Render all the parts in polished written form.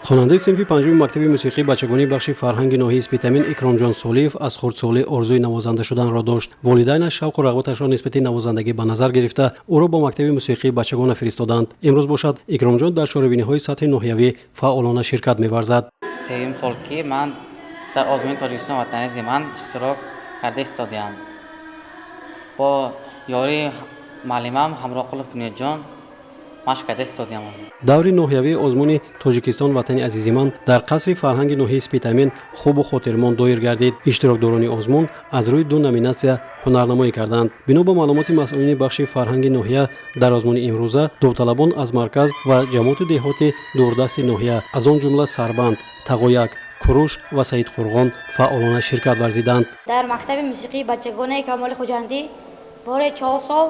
Хонандаи синфи панҷуми мактаби мусиқии бачагонии бахши фарҳанги ноҳияи Спитамен Икромҷон Солиев аз хурдсолӣ орзуи навозанда шуданро дошт. Волидайнаш шавқу рағбаташро нисбати навозандагӣ ба назар гирифта, ӯро ба мактаби мусиқии бачагона фиристоданд. Имрӯз бошад, Икромҷон дар чорабиниҳои сатҳи ноҳиявӣ фаъолона ширкат меварзад. Сеюм сол ки ман дар озмуни Тоҷикистон Ватани азизи ман иштирок карда истодаам. Бо ёрии муаллимам Ҳамроҳқулов Бунёдҷон машқ карда истодаам. Даври ноҳиявии озмуни Тоҷикистон Ватани азизи ман дар қасри фарҳанги ноҳияи Спитамен хубу хотирмон доир гардид. Иштирокдорони озмун аз рӯи ду номинатсия ҳунарнамоӣ карданд. Бино ба маълумоти масъулини бахши фарҳанги ноҳия, дар озмуни имрӯза довталабон аз марказ ва ҷамоату деҳоти дурдасти ноҳия, аз он ҷумла Сарбанд, Тағояк, Куруш ва Саидқурғон фаъолона ширкат варзиданд. Дар мактаби мусиқии бачагонаи Камоли Хуҷандӣ бори 4 сол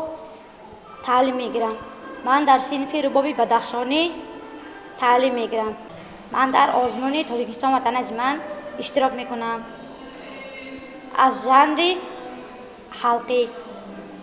таълим мегирам. Ман дар синфи рубоби бадахшонӣ таълим мегирам. Ман дар озмуни Тоҷикистон Ватани азизи ман иштирок мекунам. Аз жанри халқӣ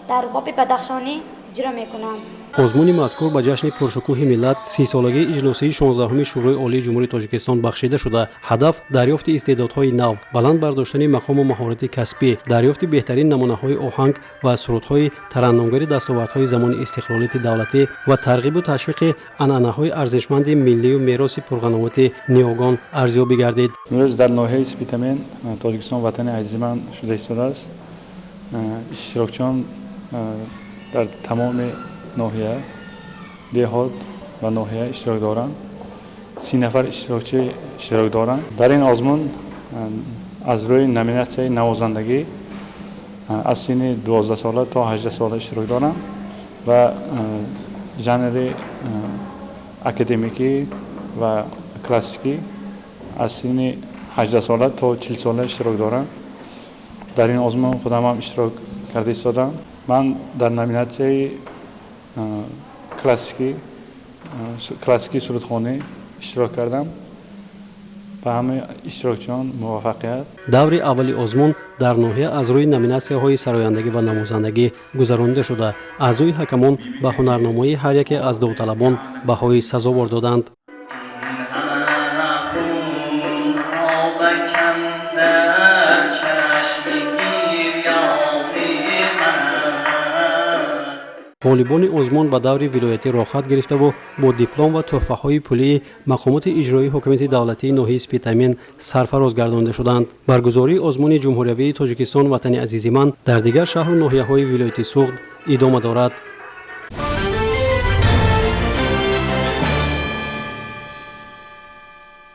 дар рубоби бадахшонӣ иҷро мекунам. Озмуни мазкур ба ҷашни пуршукӯҳи миллат, 30-солагии иҷлосии 16-уми Шӯрои Олии Ҷумҳурии Тоҷикистон бахшида шуда, ҳадаф дарёфти истеъдодҳои нав, баланд бардоштани мақому маҳорати касбӣ, дарёфти беҳтарин намунаҳои оҳанг ва сурудҳои тараннумгари дастовардҳои замони истиқлолияти давлатӣ ва тарғибу ташвиқи анъанаҳои арзишманди миллию мероси пурғановати ниёгон арзёбӣ гардид. Имрӯз дар ноҳияи Спитамен Тоҷикистон Ватани азизи ман шуда истодааст. Иштирокчиён дар тамоми ноҳия, деҳот ва ноҳия иштирок доранд. 30 нафар иштирокчӣ иштирок доранд. Дар ин озмун аз рӯи номинатсияи навозандагӣ аз синни 12 сола то 18 сола иштирок доранд ва жанри академикӣ ва классикӣ аз синни 18 сола то 40 сола иштирок доранд. Дар ин озмун худам ҳам иштирок карда истодам. Ман дар номинатсияи классикӣ сурудхонӣ иштирок кардам. Ба ҳамаи иштирокчиён муваффақият. Даври аввали озмун дар ноҳия аз рӯи номинатсияҳои сарояндагӣ ва навозандагӣ гузаронида шуда, аъзои ҳакамон ба ҳунарнамоии ҳар яке аз довталабон баҳои сазовор доданд. Ғолибони озмун ба даври вилоятӣ роҳхат гирифтаву бо диплом ва тӯҳфаҳои пулии мақомоти иҷроии ҳукумати давлатии ноҳияи Спитамен сарфароз гардонида шуданд. Баргузории озмуни ҷумҳуриявии Тоҷикистон Ватани азизи ман дар дигар шаҳру ноҳияҳои вилояти Суғд идома дорад.